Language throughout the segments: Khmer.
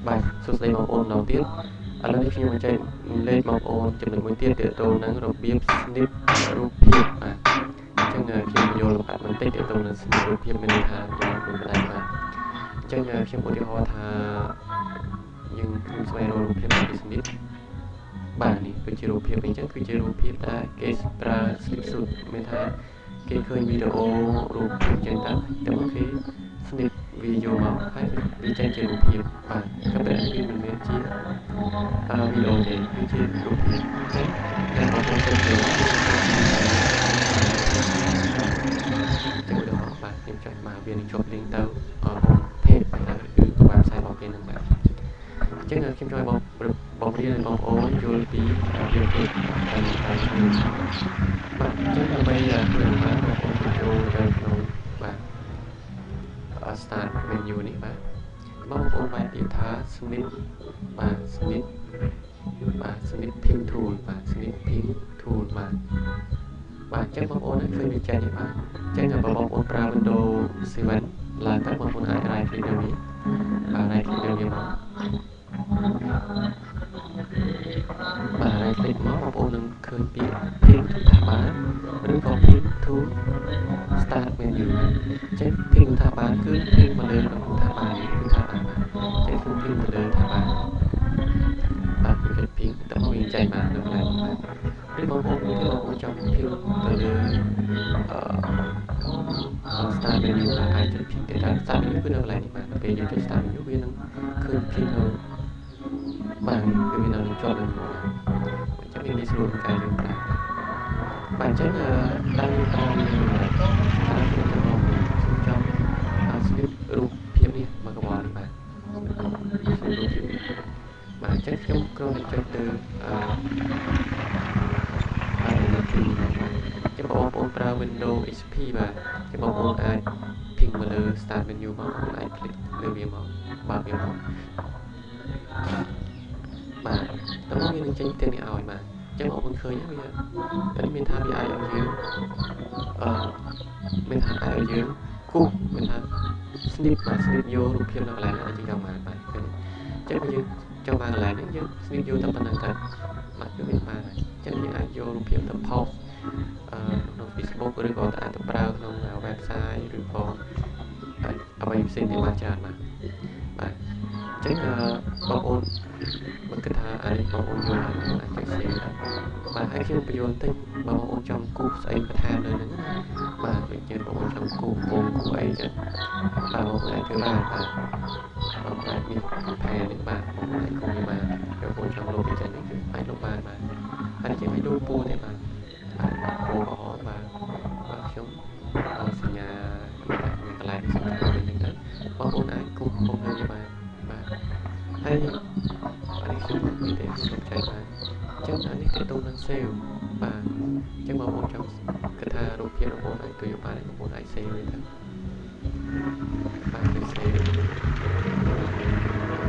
បាទសួស្តីបងប្អូនម្ដងទៀតឥឡូវនេះខ្ញុំនឹងចែករំលែកបងប្អូនចំណុចមួយទៀតទាក់ទងនឹងរបៀប snip រូបភាពបាទអញ្ចឹងខ្ញុំពន្យល់លម្អិតបន្តិចទាក់ទងនឹង snip រូបភាពមានន័យថាយ៉ាងដូចម្ដេចបាទអញ្ចឹងខ្ញុំឧទាហរណ៍ថាយើងខ្ញុំស្វែងរករូបភាពពី snip បាទនេះគឺជារូបភាពអញ្ចឹងគឺជារូបភាពដែលគេប្រើ snip shoot មានថាគេឃើញវីដេអូរូបភាពអញ្ចឹងទៅតែមកគេ snip វាយកមកហើយវាចេញជារូបភាពបាទក៏តែវាមិនមែនជាវីដេអូទេគឺជារូបភាពអញ្ចឹងតែបងប្អូនទៅទៅចឹងឧទាហរណ៍បាទខ្ញុំចុចមកវានឹងជាប់ link ទៅ home page បាទឬក៏ website របស់គេនឹងបាទអញ្ចឹងខ្ញុំចង់ឲ្យបងបងរៀនឲ្យបងប្អូនយល់ពីរបៀបធ្វើតាមតាមបាទអញ្ចឹងដើម្បីធ្វើបានបងប្អូនចូលទៅក្នុងបាទ start menu នេះបាទបងប្អូនវាយពាក្យថា snip បាទ snip បាទ snipping tool បាទ snipping tool បាទបាទអញ្ចឹងបងប្អូនឃើញវាចេញទេបាទអញ្ចឹងបើបងប្អូនប្រើ Windows 7ឡើងទៅបងប្អូនអាច right click លើវាបាទ right click លើវាមកបាទ right click មកបងប្អូននឹងឃើញពាក្យ pin to taskbar ឬក៏ pin to start menu អញ្ចឹង pin to taskbar គឺ pin មកលើក្នុង taskbar នេះគឺ taskbar បាទអញ្ចឹងគឺ pin ទៅលើ taskbar បាទគឺចុច pin ទៅមកវាចេញមកនៅកន្លែងបាទឬបងប្អូនមួយទៀតបងប្អូនចង់ pin ទៅលើអឺ start menu បាទអាចចុច pin ទៅដល់ start menu គឺនៅកន្លែងនេះបាទដល់ពេលយើងចុច start menu វានឹងឃើញ pin នៅបាទគឺវានៅជាប់នឹងមកអញ្ចឹងវាងាយស្រួលក្នុងការយើងប្រើបាទអញ្ចឹងដល់យើងប្រើវានឹងតាមខ្ញុំទៅមកខ្ញុំចង់ snip រូបភាពនេះមកកវល់នេះបាទ snip រូបភាពនេះបាទអញ្ចឹងខ្ញុំគ្រាន់តែចុចទៅអឺបាទនៅទីនេះបាទចាំបងប្អូនប្រើ Windows XP បាទចាំបងប្អូនអាច pin មកលើ start menu មកបងប្អូនអាច click លើវាមកបើកវាមកបាទតើមកវានឹងចេញផ្ទាំងនេះឲ្យបាទអញ្ចឹងបងប្អូនឃើញវាតែនេះមានថាវាអាចឲ្យយើងអឺមានថាអាចឲ្យយើងគូសមានថា snip បាទ snip យករូបភាពនៅកន្លែងណាដែលយើងចង់បានបាទឃើញអញ្ចឹងបើយើងចង់បានកន្លែងនេះយើង snip យកតែប៉ុណ្្នឹងទៅបាទគឺវាបានហើយអញ្ចឹងយើងអាចយករូបភាពទៅ post អឺក្នុង Facebook ឬក៏អាចទៅប្រើក្នុង website ឬក៏អ្វីផ្សេងទៀតបានច្រើនបាទបាទអញ្ចឹងបងប្អូនមិនគិតថាអានេះបងប្អូនយល់ហើយបងប្អូនអាចចុច share ដែរបាទហើយខ្ញុំពន្យល់បន្តិចបើបងប្អូនចង់គូសស្អីបន្ថែមលើហ្នឹងណាបាទដូចជាបងប្អូនចង់គូសវងគូសអីចឹងបាទបងប្អូនអាចធ្វើបានបាទបងប្អូនអាចមានផែនេះបាទបងប្អូនអាចគូសវាបានបងប្អូនចង់លុបពីចឹងនេះគឺអាចលុបបានបាទហើយជាអាចលុបពណ៌ទេបាទបាទដាក់ពណ៌ក្រហមបាទបាទខ្ញុំសញ្ញាមានកន្លែងសំខាន់វិញចឹងទៅបងប្អូនអាចគូសគុំលើវាបានបាទហើយអានេះខ្ញុំមានទេខ្ញុំចែកបានអញ្ចឹងអានេះទាក់ទងនឹង save បាទអញ្ចឹងបងប្អូនចង់គិតថារូបភាពបងប្អូនអាចទទួលយកបានបងប្អូនអាច save វាទៅបាទគឺ save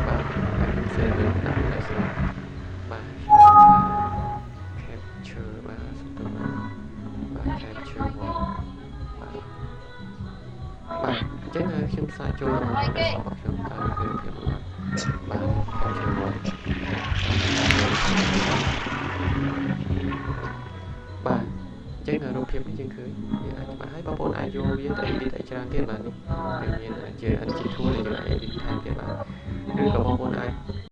បាទអាច save លើដាក់នៅ save បាទ capture បាទសំទោសបាទ capture មកបាទបាទអញ្ចឹងខ្ញុំសាកចូលក្នុង desktop របស់ខ្ញុំតើវាគឺភាពបាទ capture មកបាទអញ្ចឹងរូបភាពនេះយើងឃើញវាអាចបាទហើយបងប្អូនអាចយកវាទៅ edit អីច្រើនទៀតបាទនេះវាមានជាអានេះជា tool ដែលយើងអាច edit ថែមទៀតបាទឬក៏បងប្អូន